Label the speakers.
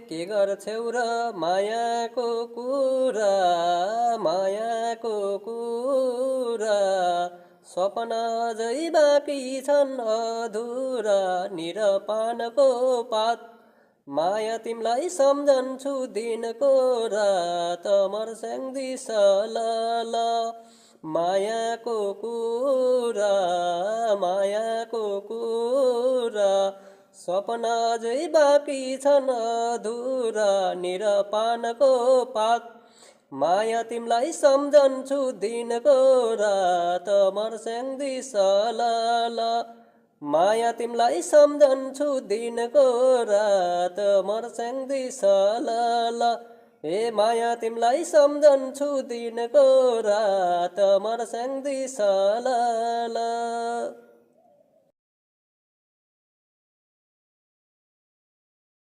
Speaker 1: के गर्छौ र मायाको कुरा मायाको कुरा सपना अझै बाँकी छन् अधुरा निरपानको पात माया तिमलाई सम्झन्छु दिनको रात मर्स्याङ दिसल मायाको कुरा मायाको कुरा सपना अझै बाँकी छन् अधुरा निरपानको पात माया तिमलाई सम्झन्छु दिनको रात मर्स्याङ दिसल माया तिमलाई सम्झन्छु दिनको रात मर्स्याङ दिसल हे माया तिमलाई सम्झन्छु दिनको रात मर्स्याङ दिसल